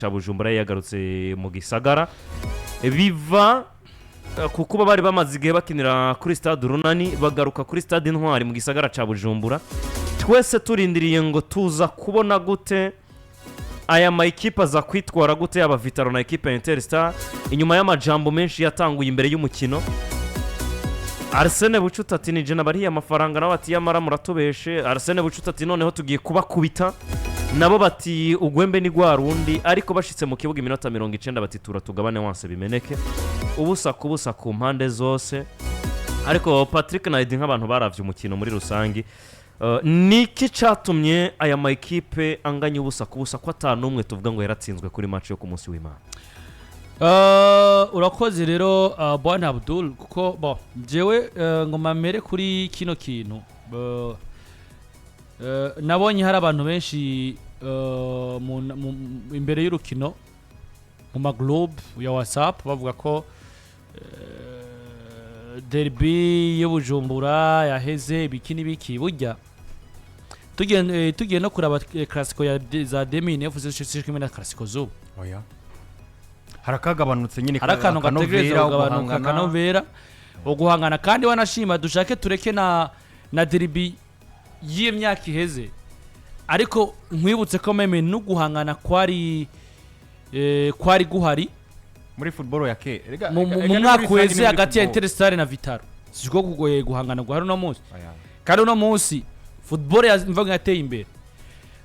Ca Bujumbura yari yagarutse mu gisagara, biva ku kuba bari bamaze igihe bakinira kuri Stade Urunani, bagaruka kuri Stade Intwari mu gisagara ca Bujumbura. Twese turindiriye ngo tuza kubona gute aya ma ekipe aza kwitwara gute, yaba Vital'O na ekipe ya Interstar, inyuma y'amajambo menshi yatanguye imbere y'umukino. Arsene Bucuti ati: "Ni jena bariya amafaranga." Nawe ati: "Yamara muratubeshe." Arsene Bucuti ati: "Noneho tugiye kubakubita." Nabo bati: "Ugwembe ni rwa rundi." Ariko bashitse mu kibuga, iminota 90, bati: "Tura tugabane wanse bimeneke." 0-0 ku mpande zose. Ariko Patrick na Edi, nk'abantu baravye umukino muri rusange, niki cyatumye aya ma ekipe anganya 0-0, ko atanu umwe tuvuga ngo yaratsinzwe kuri match yo ku munsi w'Imana? Urakoze rero, bwana Abdul, kuko bo jewe ngo mamere kuri kino kintu, nabonye hari abantu benshi imbere y'urukino mu ma groupe ya WhatsApp bavuga ko derby y'Ubujumbura yaheze, ibiki n'ibiki. Burya tugiye no kuraba classico ya za 2009 kimwe na classico z'ubu. Oya, hari akagabanutse nyine. Hari akantu gategereza kugabanuka, akanovera, uguhangana. Kandi wanashima dushake tureke na derby y'iyo myaka iheze, ariko nkwibutse ko même n'uguhangana kwari guhari muri football ya ke. Mu mwaka uheze hagati ya Interstar na Vital'O. Siko kugoye guhangana guhari uno munsi. Kandi uno munsi football ya mvuga yateye imbere.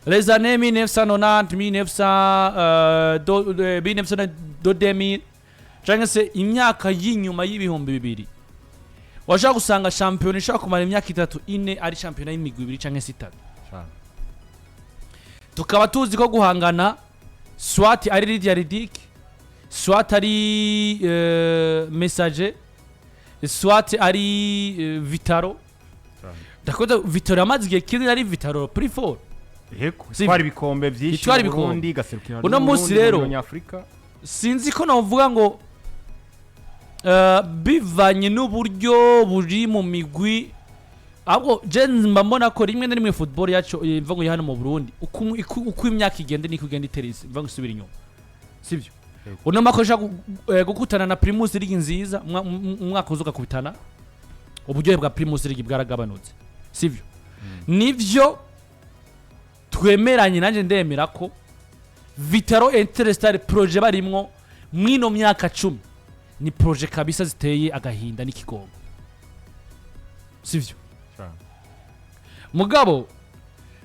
Les années 1990, 1900, 1900 do 2000, cyangwa se imyaka y'inyuma y'ibihumbi 2000, washobora gusanga shampiyona ishobora kumara imyaka 3, 4, ari shampiyona y'imigwi ibiri cyangwa se itatu. Tukaba tuzi ko guhangana, soit ari Lydia Ridic, soit ari Messager, soit ari Vital'O. Ndakoze Vital'O yamaze igihe kinini ari Vital'O plus fort. Yego. Si- Itwara ibikombe byinshi Itwara mu ibikombe. Burundi, igaserukira Uno munsi n'Uburundi mu rero, nkino nyafurika. Sinzi ko navuga ngo bivanye n'uburyo buri mu migwi, ahubwo je mba mbona ko rimwe na rimwe football yacu, mva ngo ya hano mu Burundi, uko imyaka igenda niko igenda itera mva ngo isubira inyuma, sibyo? Yego. Uno mwaka ushaka gukutana na Primus League nziza, umwaka uza ugakubitana, uburyohe bwa Primus League bwaragabanutse, sibyo? Nivyo twemeranye, nanjye ndemera ko Vital'O, Interstar, projet barimwo mwino myaka 10 ni projet kabisa ziteye agahinda n'ikigongo, sivyo? Mugabo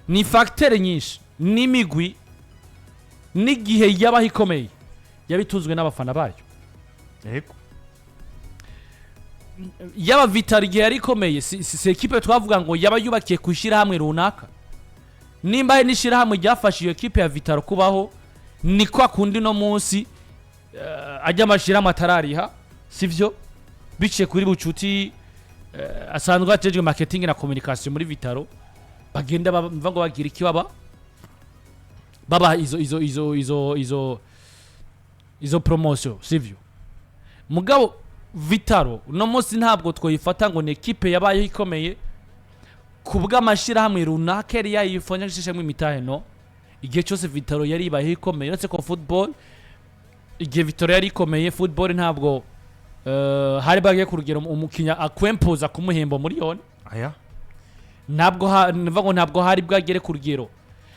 ni facteur nyinshi n'imigwi n'igihe yabaho ikomeye yabitunzwe n'abafana bayo. Yaba Vital'O igihe yari ikomeye, si ekipe twavuga ngo yaba yubakiye ku ishyirahamwe runaka. Nimba hari n'ishyirahamwe ryafashe iyo ekipe ya Vital'O kubaho, ni kwa kundi no munsi ajya amashyirahamwe atarariha, sivyo? Biciye kuri Bucuti, asanzwe ajejwe marketing na communication muri Vital'O, bagenda bumva ngo bagira iki, baba babaha izo promotion, sivyo? Mugabo Vital'O uno munsi ntabwo twoyifata ngo ni ekipe yabayeho ikomeye ku bw'amashyirahamwe runaka yari yayifonya ishishemo imitahe. No igihe cyose Vital'O yari ibayeho ikomeye, uretse ko football, igihe Vital'O yari ikomeye, football ntabwo hari bagiye ku rugero umukinya akwempoza kumuhemba miliyoni. Aya. Ntabwo nvuga ngo ntabwo hari bwagere ku rugero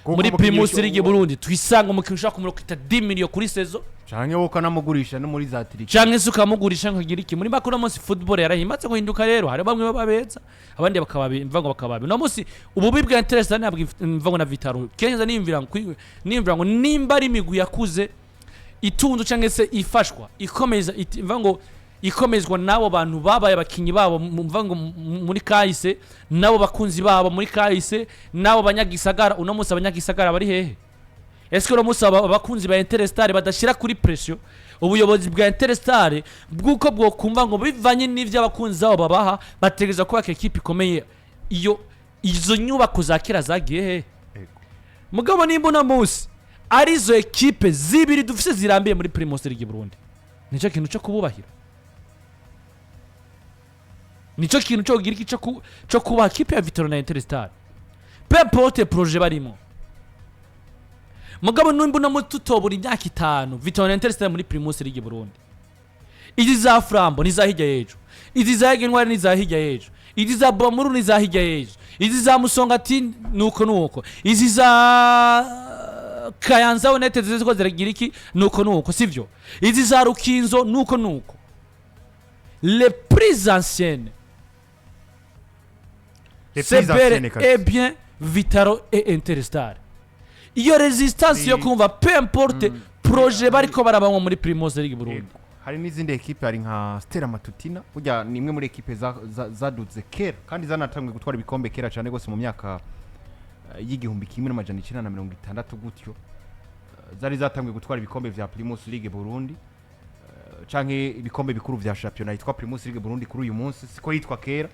Kuko muri umukinyi Primus League Burundi twisanga umukinnyi ushobora kumurokita 10 million kuri saison. Canke wowe ukanamugurisha no muri za Turiki. Canke se ukamugurisha nkagira iki. Muri make, uno munsi football yarahimatse guhinduka. Rero hari bamwe baba beza, abandi bakaba mva ngo bakaba babi. Uno munsi ububi bwa Interstar ntabwo mva ngo na Vital'O, kenshi niyumvira ngo nimba ari imigwi yakuze itunze canke se ifashwa ikomeza mva ngo ikomezwa n'abo bantu babaye abakinyi babo mva ngo muri kahise, n'abo bakunzi babo muri kahise, n'abo banyagisagara. Uno munsi abanyagisagara bari hehe? Ese uno munsi abakunzi ba Interstar badashyira kuri pression ubuyobozi bwa Interstar bw'uko bwokumva ngo bivanye n'ibyo abakunzi babo babaha, bategereza kubaka ekipe ikomeye? Iyo izo nyubako za kera zagiye hehe? Mugabo nimba uno munsi arizo ekipe zibiri dufise zirambiye muri Primus League Burundi, nicyo kintu cyo kububahira, nicyo kintu cyo kugira iki, cyo kubaha ekipe ya Vital'O na Interstar, peu importe projet barimo. Mugabo nimba uno muti tutobura imyaka 5 Vital'O na Interstar muri Primus League Burundi, izi za Flambeau ni za hirya y'ejo, izi za Intwari ni za hirya y'ejo, izi za Bumamuru ni za hirya y'ejo, izi za Musongati nuko nuko, izi za Kayanza United ziziko ziragira iki nuko nuko, sivyo? Izi za Rukinzo nuko nuko. Les plus anciennes, Les c'est plus anciennes bel kabisa. et bien Vital'O et Interstar. Iyo résistance yo kumva, peu importe projet bariko barabanywa muri Primus League Burundi. Yego. Hari n'izindi ekipe, hari nka Stella Matutina. Burya ni imwe muri ekipe zadutse kera kandi zanatangiye gutwara ibikombe kera cyane rwose, mu myaka y'1960 gutyo. Zari zatangiye gutwara ibikombe vya Primus League Burundi, canke ibikombe bikuru vya shampiyona yitwa Primus League Burundi kuri uyu munsi, siko yitwa kera.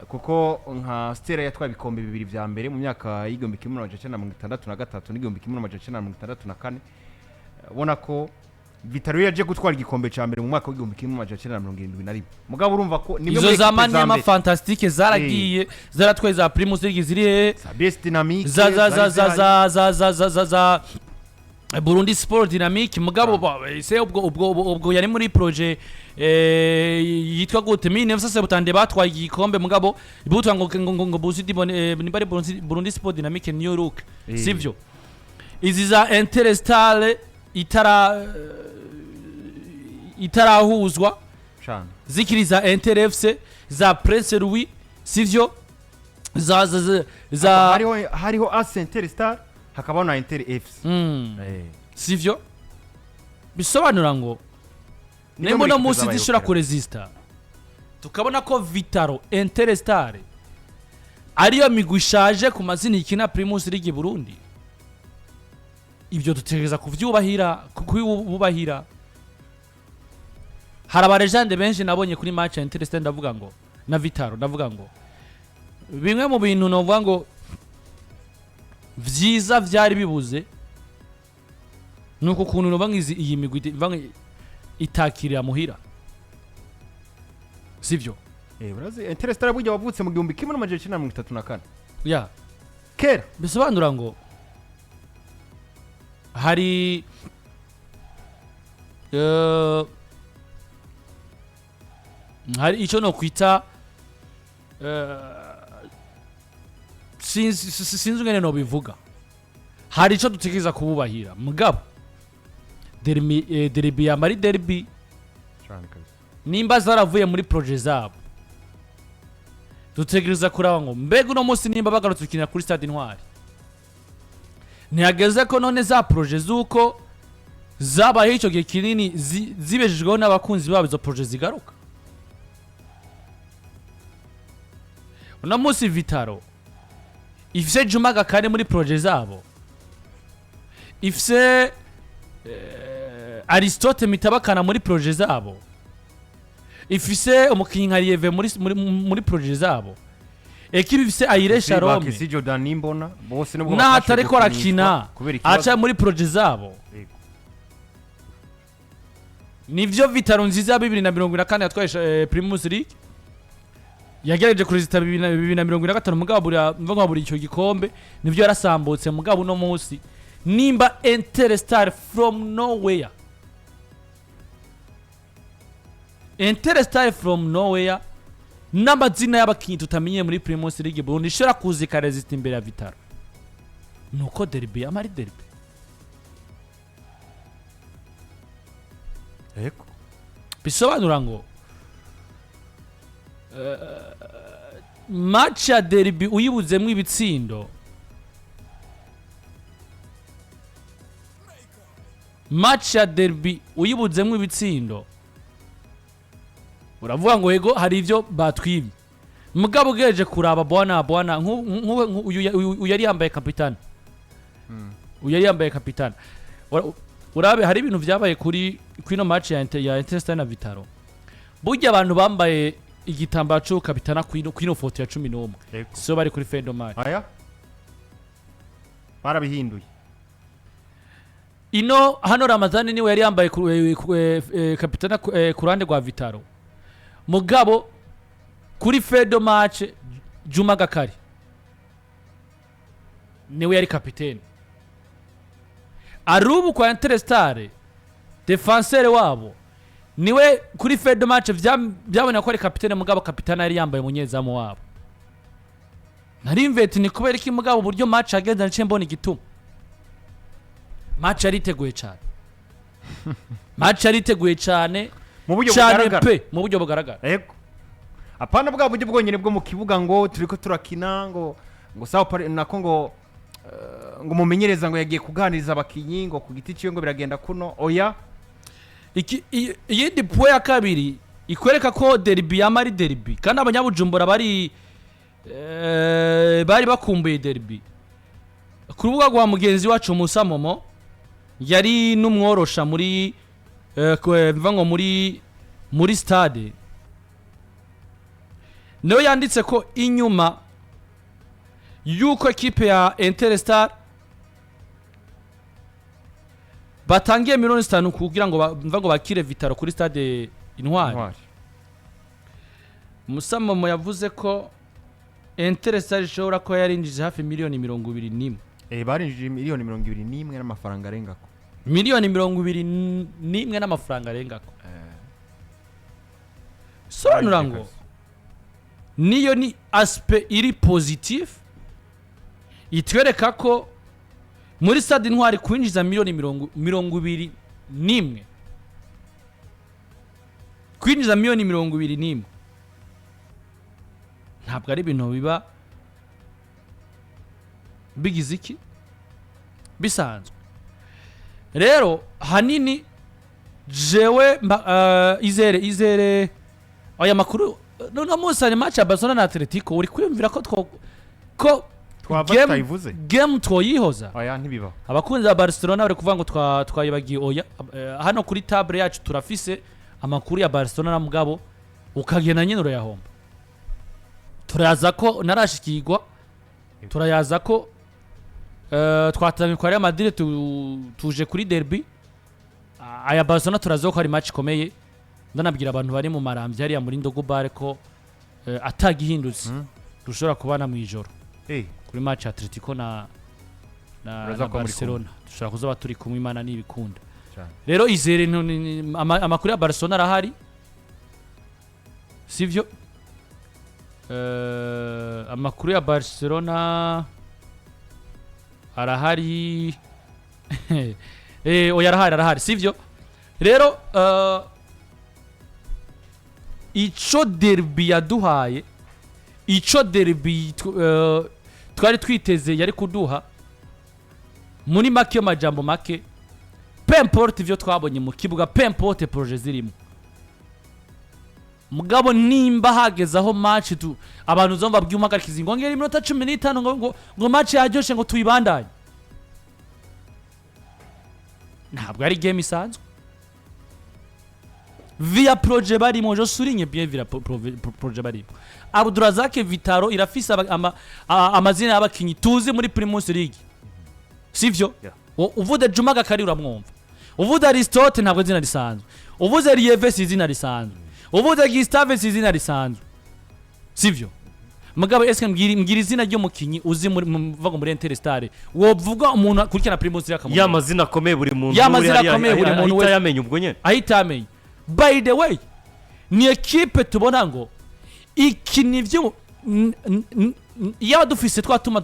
Kuko nka Stella yatwaye ibikombe bibiri vya mbere mu myaka y'1963 n'1964. Ubona ko Vital'O yaje gutwara igikombe cya mbere mu mwaka w'1971. Mugabo urumva ko nimwe Izo muri za ekipe za Maniema mbere. Fantastique zaragiye, zaratwaye za Primus League ziri hehe? Za BS Dynamique Za za za zari za zihari. za za za za za za Burundi Sport Dynamique. Mugabo ese ubwo yari muri projet yitwa gute? 1970 batwaye igikombe, mugabo butwa ngo Burundi nimba ari Burundi Sport Dynamique New Look. Sivyo? Izi za Interstar itarahuzwa Cane. zikiri za Inter FC, za Prince Louis, sivyo? Za Hariho AS Interstar, hakabaho na Inter FC. Sivyo? Bisobanura ngo Niyo nimba muri uno ekipe munsi zabayeho zishobora kera. kuresista, tukabona ko Vital'O, Interstar ariyo migwi ishaje ku mazina ikina Primus League Burundi, ibyo dutegereza kuvyubahira, kubahira. Hari aba légendes benshi nabonye kuri match ya Interstar, ndavuga ngo na Vital'O, ndavuga ngo bimwe mu bintu novuga ngo vyiza vyari bibuze nuko ukuntu novuga ngo iyi migwi mvuga ngo itakirira muhira, sivyo? Urazi Interstar burya wavutse mu 1934. Ya. Kera. Bisobanura ngo hari icyo nokwita sinzi ingene nobivuga, hari icyo dutegereza kububahira. Mugabo derby, derby yama ari derby. Cane kabisa. Nimba zaravuye muri projet zabo, dutegereza kuraba ngo mbega uno munsi nimba bagarutse gukinira kuri Stade Intwari, ntihageze ko none za projet z'uko zabayeho icyo gihe kinini zibejejweho n'abakunzi babo, izo projet zigaruka? Uno munsi Vital'O ifise Juma Gakare muri projet zabo, ifise Aristote Mitabakana muri projet zabo, ifise umukinnyi nka Lieve muri projet zabo, ekipe ifise Ayire Shalom Bakisi Jordan Nimbona bose nubwo n'atariko batashoboye arakina gukinishwa kubera ikibazo. aca muri projet zabo. Yego. Nivyo, Vital'O nziza ya 2024 yatwaye Primus League yagerageje kurezita 2025, mugabo buriya mvuga ngo buri icyo gikombe nivyo yarasambutse. Mugabo uno munsi nimba Interstar from nowhere, Interstar from nowhere n'amazina y'abakinnyi tutamenye muri Primus League Burundi ishobora kuza ikarezita imbere ya Vital'O, nuko derby yama ari derby. Yego. Bisobanura ngo match ya derby uyibuzemo ibitsindo, match ya derby uyibuzemo ibitsindo, uravuga ngo yego hari ibyo batwibye. Mugabo ugereje kuraba bwana bwana uyu yari yambaye kapitana, uyu yari yambaye kapitana. Urabe hari ibintu byabaye kuri ino match ya Interstar na Vital'O. Burya abantu bambaye igitambaro c'ukapitana kwino foto ya 11 Yego. so bari kuri fin de match. Aya barabihinduye. Ino hano Ramazani niwe yari yambaye kapitana ku ruhande rwa Vital'O. Mugabo kuri fin de match Juma Gakari niwe yari kapitene. Arubu kwa Interstar, défenseur wabo niwe kuri feuille de match byaboneka ko ari kapitene, mugabo kapitene yari yambaye umunyezamu wabo. Nari mveti ni kubera iki, mugabo uburyo match yagenze naciye mbona igituma. Match yari iteguye cyane, match yari iteguye cyane mu buryo cyane bugaragara. Pe, mu buryo bugaragara. Yego, apana bwa buryo bwonyine bwo mu kibuga ngo turiko turakina ngo sawa pare nako ngo mumenyereza ngo yagiye kuganiriza abakinyi ngo ku giti ciwe ngo biragenda kuno, oya. Iyindi point ya kabiri ikwereka ko derby yama ari derby, kandi abanyabujumbura bari bakumbuye derby. Ku rubuga rwa mugenzi wacu Musa Momo, yari n'umworosha muri mvuga ngo muri stade, niwe yanditse ko inyuma y'uko ekipe ya Interstar batangiye 5 miliyoni kugira ngo mvuga ngo bakire Vital'O kuri stade Intwari. Intwari. Musa Momo yavuze ko Interstar ishobora kuba yarinjije hafi miliyoni 21. Barinjije miliyoni 21 n'amafaranga arengako. Miliyoni 21 n'amafaranga arengako, sobanura ngo niyo ni aspect iri positif itwereka ko muri stade Intwari kwinjiza miliyoni 21, kwinjiza miliyoni 21 ntabwo ari ibintu biba bigize iki bisanzwe. Rero hanini jewe izere aya makuru no munsi hari match ya Barcelona na Atletico, uri kwiyumvira ko two ko Twava tutayivuze. Game twoyihoza. Oya, ntibibaho. Abakunzi ba Barcelona bari kuvuga ngo twayibagiye. Oya, hano kuri table yacu turafise amakuru ya Barcelona na mugabo ukagenda nyine urayahomba. Turayaza ko narashikirwa, turayaza ko twatangiye kwa Real Madrid, tuje kuri derby. Aya Barcelona turazi ko ari match ikomeye. Ndanabwira abantu bari mu maramvya hariya muri Ndogo Bar ko atagihindutse dushobora kubana mu ijoro kuri match ya Atletico na, Uraza na kuba muri. Barcelona. Dushobora kuzoba turi kumwe, Imana nibikunda. Cyane. Rero izere amakuru ya Barcelona arahari, sivyo? Amakuru ya Barcelona arahari, oya, arahari, arahari, sivyo? Rero ico derby yaduhaye, ico derby twari twiteze yari kuduha, muri make, majambo make, peu importe ivyo twabonye mu kibuga, peu importe projet zirimo, mugabo nimba hageze aho match tu abantu uzumva babwiye umuhagarikizi ngo ngera iminota 15 ngo match yaryoshe ngo tuyibandanye, ntabwo ari game isanzwe via projet barimo. Je souligne bien, via projet barimo. Abdurazak, Vital'O irafise amazina y'abakinyi tuzi muri Primus League, sivyo? Yeah. Uvuze Juma Gakari uramwumva, uvuze Aristote ntabwo izina risanzwe, uvuze Rieve si izina risanzwe, uvuze Gustave si izina risanzwe, sivyo? Mugabo eske mbwira izina ry'umukinyi uzi muri mvuga muri Interstar wovuga umuntu akurikirana Primus League akamumenya? Ya mazina akomeye buri muntu Ya mazina uri hariya akomeye buri muntu ahita wese. yamenya ubwo nyene. Ahita amenya. By the way, ni ekipe tubona ngo ikina ivyo iyaba dufise twatuma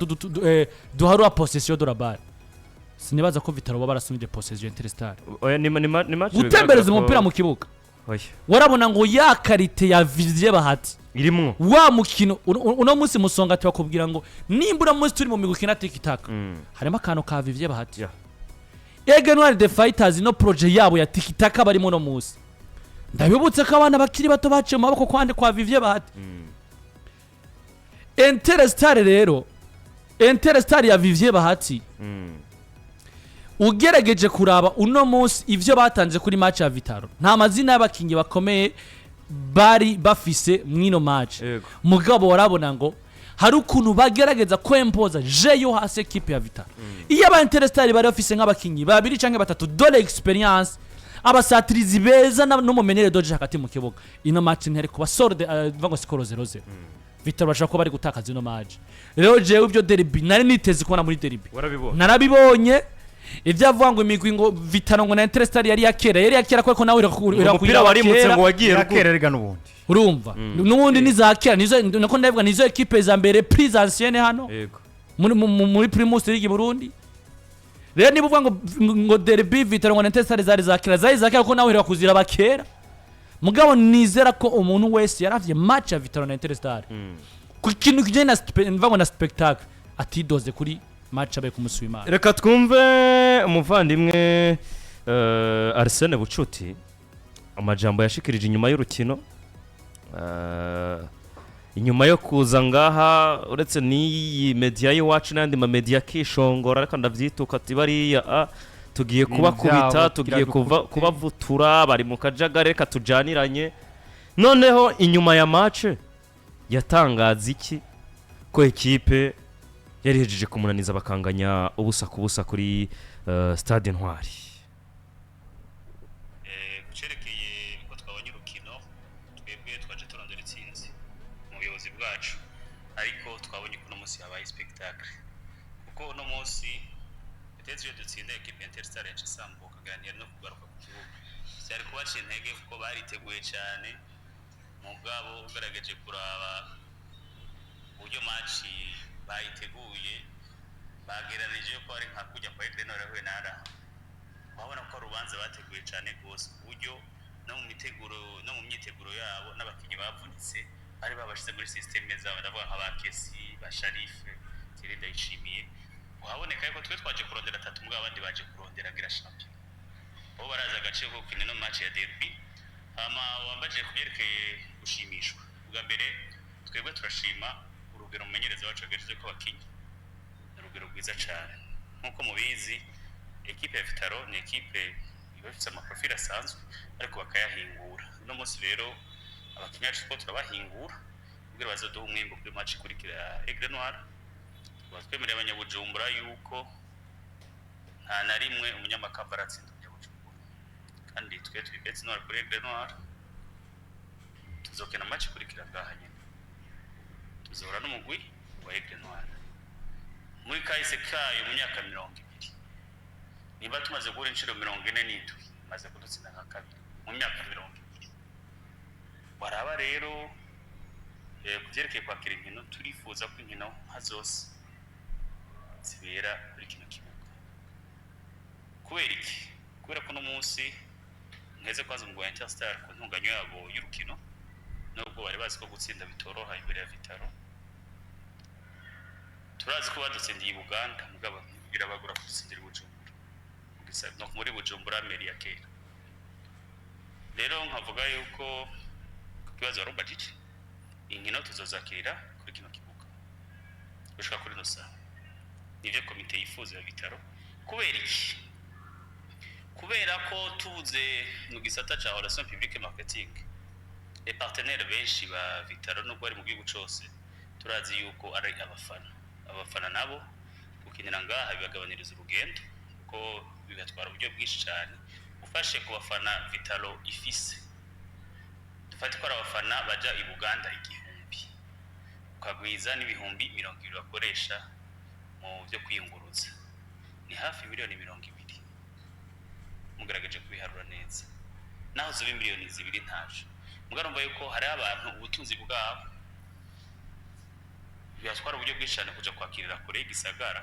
duharura possession de la balle, sinibaza ko Vital'O baba barasumije possession Interstar. Oya, ni match Gutembereza bigaragara ko- umupira mu kibuga, Oya. warabona ngo ya qualité ya Vivier Bahati irimwo. Wa mukino uno munsi Musonga tubakubwira ngo nimba uno munsi turi mu migwi ikina tiki taka, harimo akantu ka Vivier Bahati. Aigle Noir the Fighters, no projet yabo ya tiki taka barimo uno munsi, ndabibutse ko abana bakiri bato baciye mu maboko kwande kwa Vivier Bahati. Interstar rero, Interstar ya Vivier Bahati, ugerageje kuraba uno munsi ivyo batanze kuri match ya Vital'O, nta mazina y'abakinyi bakomeye bari bafise mwino match. Mugabo warabona ngo hari ukuntu bagerageza kwempoza jeu yo hasi ekipe ya Vital'O. Iyo aba Interstar bari bafise nk'abakinyi babiri canke batatu de l'expérience, abasatirizi beza n'umumeneur de jeu hagati mu kibuga, ino match ntiyari kuba solde ngo score 0-0. Vital'O bashobora kuba bari gutakaza ino match. Rero jewe ibyo derby nari niteze kubona muri derby Warabibonye. narabibonye. Ibyo avuga ngo imigwi ngo Vital'O ngo na Interstar yari yakera, yari yakera kuko nawe Umupira warimutse ngo wagiye ruguru. Yakera rega n'ubundi. Urumva, n'ubundi ni za kera, nizo nako ndavuga, nizo ekipe za mbere plus ancienne hano muri Primus League Burundi. Rero niba uvuga ngo derby Vital'O ngo na Interstar zari za kera, zari za kera kuko nawe kuzira kera. Mugabo nizera ko umuntu wese yaravye match ya Vital'O na Interstar ku kintu kijyanye na mvuga ngo na spectacle atidoze kuri match abaye ku munsi w'Imana. Reka twumve umuvandimwe Arsene Bucuti, amajambo yashikirije inyuma y'urukino. Inyuma yo kuza ngaha, uretse n'iyi media y'iwacu n'ayandi mamedia akishongora, ariko ndabyituka ati bariya tugiye Ibintu kubakubita, byabo, tugiye kuva kiradukubite. Kubavutura bari mu kajagari, reka tujaniranye. Noneho inyuma ya match yatangaza iki, ko ekipe yari ihejeje kumunaniza bakanganya 0-0 kuri Stade Intwari? Ku cyerekeye uko twabonye urukino, twebwe twaje turondera intsinzi mu buyobozi bwacu, ariko twabonye ko uno munsi habaye spectacle, kuko uno munsi peut-être iyo dutsinda, ekipe ya Interstar yaca isambuka aganira no kugaruka ku kibuga byari kubaca intege, kuko bariteguye cyane. Mugabo ugerageje kuraba uburyo match bayiteguye, bagereranije ko ari nka kujya kwa Aigle Noir yahuye na Araha, urabona ko ari urubanza bateguye cyane rwose, ku buryo no mu miteguro no mu myiteguro yabo n'abakinnyi bavunitse bari babashyize muri système zabo, ndavuga nka ba Kesi, ba Sharife, Thierry Ndayishimiye. Uhaboneka yuko twe twaje kurondera atatu, mugabo abandi baje kurondera gira champion, bo barazi agaciro ko gukina ino match ya derby. Hama wambajije ku byerekeye gushimishwa. Bwa mbere twebwe turashima urugero umumenyereza wacu yagejeje ko abakinnyi, ni urugero rwiza cyane. Nk'uko mubizi, ekipe ya Vital'O ni ekipe iba ifite ama profil asanzwe ariko bakayahingura. Uno munsi rero abakinnyi bacu two turabahingura kugira bazoduhe umwimbu kuri match ikurikira ya Aigle Noir. Tukaba twemereye abanyabujumbura yuko nta na rimwe umunyamakamba aratsinda umunyabujumbura, kandi twe turi bête noire kuri Aigle Noir. Tuzokina match ikurikira ngaha nyine, tuzohura n'umugwi wa Aigle Noir. Muri kahise kayo mu myaka 20, niba tumaze guhura inshuro 47, maze kudutsinda nka kabiri mu myaka 20. Waraba rero ku byerekeye kwakira inkino, turifuza ko inkino nka zose zibera kuri kino kibuga. Kubera iki? Kubera ko uno munsi nkeze kwanza umugwi wa Interstar ku ntunganyo yabo y'urukino, nubwo bari bazi ko gutsinda bitoroha imbere ya Vital'O. Turazi ko badutsindiye i Buganda, mugabo birabagora kudutsindira i Bujumbura. No muri Bujumbura mairie ya kera. Rero nkavuga yuko ku kibazo warumbajije, inkino tuzozakirira kuri kino kibuga gushika kuri ino saha, nivyo komite yifuza ya Vital'O. Kubera iki? Kubera ko tubuze mu gisata ca relation publique marketing, les partenaires benshi ba Vital'O, nubwo bari mu gihugu cose, turazi yuko ari abafana. Abafana nabo gukinira ngaha bibagabaniriza urugendo, kuko bigatwara uburyo bwinshi cyane. Ufashe ku bafana Vital'O ifise, dufate ko ari abafana baja i Buganda 1000, ukagwiza n'ibihumbi 20 bakoresha mu byo kwiyunguruza, ni hafi miliyoni 20 mugerageje kubiharura neza. Naho ziba miliyoni 2 ntaje, mugarumva yuko hariho abantu ubutunzi bwabo bibatwara uburyo bwinshi cyane kuja kwakirira kure y'igisagara,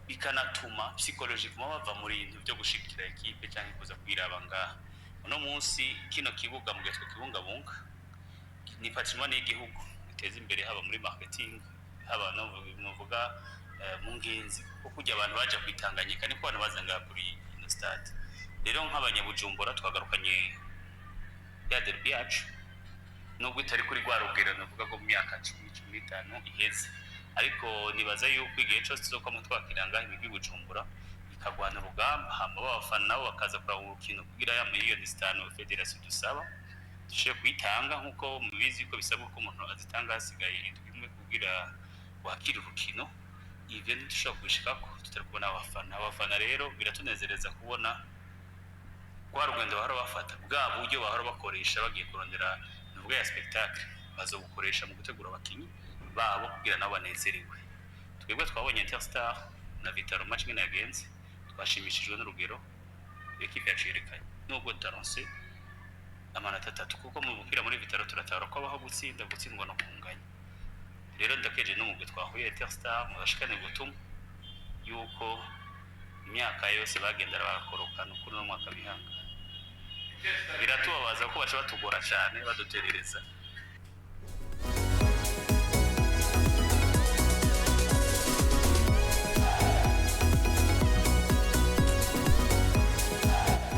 bikanatuma psychologiquement bava muri bintu byo gushigikira ekipe cyangwa kuza kwiraba ngaha. Uno munsi kino kibuga mu gihe twakibungabunga ni patrimoine y'igihugu, biteza imbere haba muri marketing, haba no muvuga mu ngenzi, kuko kujya abantu baja kwitanganyika niko abantu baza ngaha kuri ino stade. Rero nk'abanyabujumbura twagarukanye ya derby yacu, nubwo itari kuri rwa rugero navuga ko mu myaka 10, 15 iheze, ariko nibaza yuko igihe cyose tuzokwama twakira ngaha imigwi Bujumbura ikagwana urugamba, hama babafana nabo bakaza kuraba urukino, kugira ya miliyoni 5 federasiyo dusaba dushobore kuyitanga. Nk'uko mubizi yuko bisabwa ko umuntu azitanga hasigaye indwi imwe kugira wakire urukino. Ivyo ntidushobora kubishikako tutari kubona abafana. Abafana rero biratunezereza kubona rwa rugendo bahora bafata, bwa buryo bahora bakoresha bagiye kurondera nuvuga ya spectacle, bazobukoresha mu gutegura abakinyi babo kugira nabo banezerewe. Twebwe twabonye Interstar na Vital'O match ingene yagenze. Twashimishijwe n'urugero ekipe yacu yerekanye, nubwo tutaronse amanota 3, kuko mu mupira muri Vital'O turatahura ko habaho gutsinda, gutsindwa no kunganya. Rero ndakeje n'umugwi twahuye, Interstar, mubashikane ubutumwa yuko imyaka yose bagenda barakoroka, nukuri no mwaka bihanga biratubabaza ko baca batugora cyane baduterereza.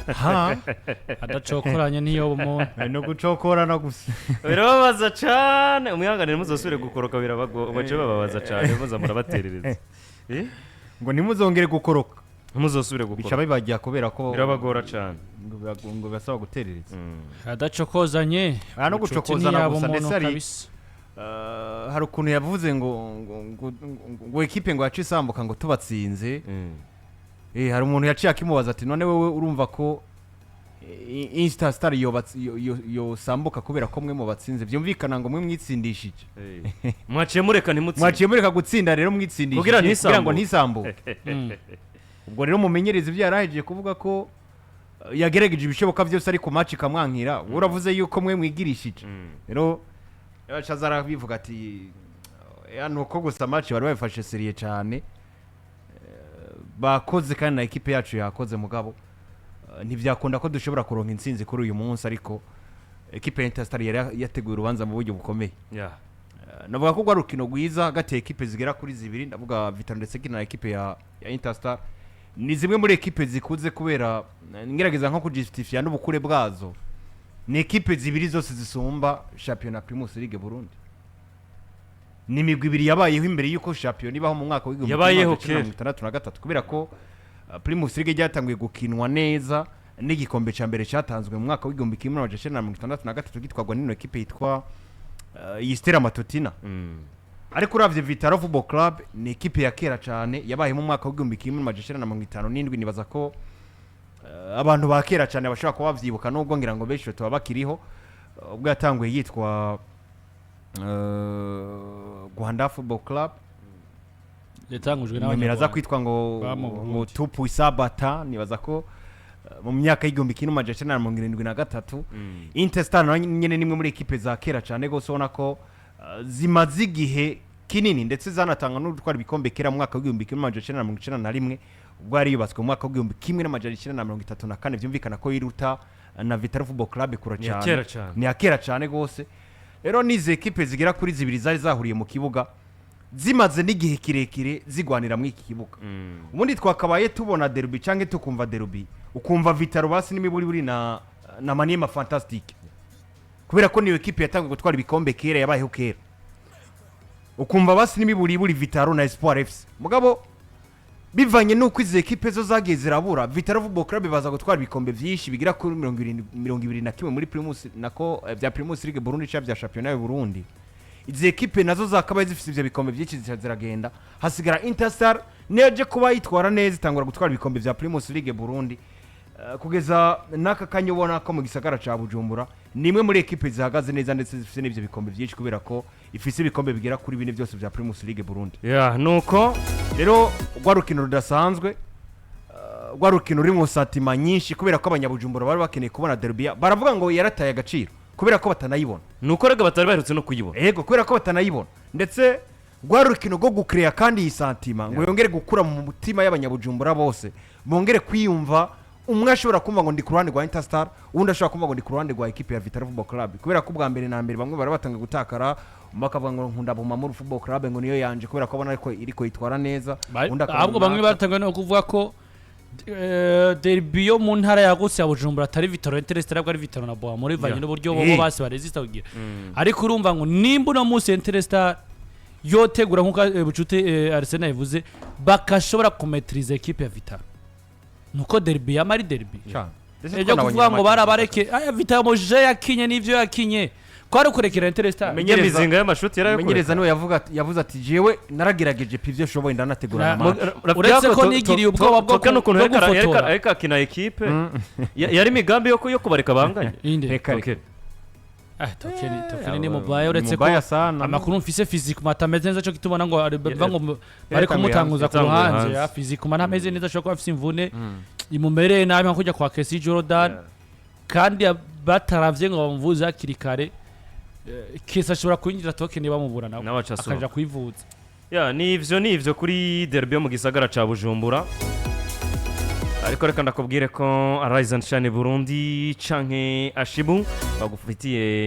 Ha. Adacokoranye niyo umuntu. No gucokorana gusa. Birababaza cyane, umwihanganire, muzosubire gukoroka, birabago bace bababaza cyane, muza murabaterereza. Eh? Ngo ntimuzongere gukoroka. Muzosubire Bica gukoroka. bibajya kubera ko Birabagora cyane. ngo basaba guterereza. Adacokozanye. Ah, no ubucuti gucokozana ntiyaba gusa, umuntu ndetse kabisa. Hari ukuntu yavuze ngo ekipe ngo yace isambuka ngo tubatsinze. Hari umuntu yaciye akimubaza ati: "None wewe urumva ko Interstar yosambuka kubera ko mwe mubatsinze?" Byumvikana ngo mwe mwitsindishije. Mwaciye mureka ntimutsinde. Mwaciye mureka gutsinda rero mwitsindishije Kugira kugira ngo ntisambuke. ntisambuke. Ubwo rero mumenyereze ibyo yarahejeje kuvuga ko yagerageje ibishoboka byose ariko match ikamwankira. Wowe uravuze yuko mwe mwigirishije. Rero yaca aza arabivuga ati: "Ya, nuko gusa match bari babifashe sérieux cyane. Bakoze kandi na ekipe yacu yakoze, mugabo ntibyakunda ko dushobora kuronka intsinzi kuri uyu munsi." Ariko ekipe ya Interstar yari yateguye urubanza mu buryo bukomeye. Navuga ko rwari urukino rwiza hagati ya ekipe zigera kuri zibiri, ndavuga Vital'O ndetse na ekipe ya Interstar. Ni zimwe muri ekipe zikuze kubera ngerageza nko kujustifia n'ubukure bwazo, ni ekipe zibiri zose zisumba shampiyona Primus League Burundi. Ni imigwi ibiri yabayeho imbere y'uko shampiyona ibaho mu mwaka w'igihumbi kimwe Yabayeho magana cyenda kera. 63, kubera ko Primus League ryatanguye gukinwa neza n'igikombe cya mbere cyatanzwe mu mwaka w'1963, gitwarwa n'ino ekipe yitwa iyi Stella Matutina. Ariko uravye Vital'O Football Club ni ekipe ya kera cyane, yabaye mu mwaka w'1957. Nibaza ko abantu ba kera cyane bashobora kuba bavyibuka, nubwo ngira ngo benshi tuba bakiriho. Ubwo yatanguye yitwa Rwanda Football Club. Yatangujwe Nimero aza n'abanyarwanda kwitwa ngo ba mu ngo Burundi. Tupu Isabata. Nibaza ko mu myaka y'1973. Interstar nayo nyene nimwe muri ekipe za kera cyane rwose, ubona ko zimaze igihe kinini, ndetse zanatanga no gutwara ibikombe kera mu mwaka w'1991, ubwo yari yubatswe mu mwaka w'1934. Byumvikana ko yiruta na Vital'O Football Club kura Ni iya cyane. kera cyane. Ni iya kera cyane rwose. Rero n'izi ekipe zigera kuri zibiri zari zahuriye mu kibuga, zimaze n'igihe kirekire zigwanira muri iki kibuga. Ubundi twakabaye tubona derby cyangwa tukumva derby, ukumva Vital'O basi n'imiburiburi na Maniema Fantastic, kubera ko niyo ekipe yatangiye gutwara ibikombe kera, yabayeho kera. Ukumva basi n'imiburiburi Vital'O na Espoir FC. Mugabo bivanye n'uko izi ekipe zo zagiye zirabura, Vital'O Football Club baza gutwara ibikombe byinshi bigera kuri 70, 21 muri Primus, nako bya Primus League Burundi cyangwa bya Championnat y'u Burundi. Izi ekipe nazo zakabaye zifite ibyo bikombe byinshi ziragenda, hasigara Interstar niyo yaje kuba yitwara neza, itangura gutwara ibikombe bya Primus League Burundi. Kugeza n'aka kanya ubona ko mu gisagara ca Bujumbura ni imwe muri ekipe zihagaze neza, ndetse zifite n'ibyo bikombe byinshi, kubera ko ifise ibikombe bigera kuri bine byose bya Primus League Burundi. Ya, nuko. Rero rwa rukino rudasanzwe, rwa rukino rurimo sentiment nyinshi, kubera ko abanyabujumbura bari bakeneye kubona derby. Baravuga ngo yarataye agaciro kubera ko batanayibona. Nuko rega batari baherutse no kuyibona. Yego, kubera ko batanayibona. Ndetse rwa rukino rwo gukereya kandi iyi sentiment ngo yongere gukura mu mutima y'abanyabujumbura bose, bongere kwiyumva, umwe ashobora kumva ngo ndi ku ruhande rwa Interstar, uwundi ashobora kumva ngo ndi ku ruhande rwa ekipe ya Vital'O Football Club, kubera ko ubwa mbere na mbere bamwe bari batanga gutakara, umwe akavuga ngo nkunda Bumamuru Football Club, ngo niyo yanje kubera ko abona ariko iriko yitwara neza. Undi akabona Ahubwo bamwe naka. batanguye no kuvuga ko derby yo mu ntara yagutse ya Bujumbura atari Vital'O Interstar, ahubwo ari Vital'O na Boa muri bivanye n'uburyo bo basi baresista kugira. Ariko urumva ngo nimba uno munsi Interstar yotegura nk'uko Bucuti Arsenal yavuze, bakashobora kumetriza ekipe ya Vital'O, nuko derby yama ari derby. Cyane. Ndetse Ibyo twanabonye kuvuga ngo na match barabareke aya Vital'O muje yakinye n'ivyo yakinye kwari ukurekera Interstar. Imizinga y'amashuti Umumenyereza yarayokureka. niwe yavuze ati: "Jewe naragerageje pe ibyo shoboye, ndanategura na match." Uretse ko nigiriye ubwoba bwo bwo n'ukuntu bwo gufotora. yareka akina ekipe. Yari imigambi yo kubareka banganye. Inde? Reka reka. Okay. Tokeni ni mubaya, uretse ko Mubaya sana. Amakuru mfise, physiquement atameze neza, cyo gituma ngo biva ngo bari Yatanguye kumutanguza ku yatanguye ruhande. hanze. Ya physiquement ntameze neza, ashobora kuba afise imvune imumereye nabi nko kujya kwa Kesi Jordan, kandi bataravye ngo bamuvuze hakiri kare. Kesi ashobora kwinjira, Tokeni bamubura nawe Nawe aca asohoka. Akaja kwivuza. Ya, ni ivyo kuri derby yo mu gisagara ca Bujumbura. Ariko reka ndakubwire ko Arise and Shine Burundi canke Ashibu bagufitiye.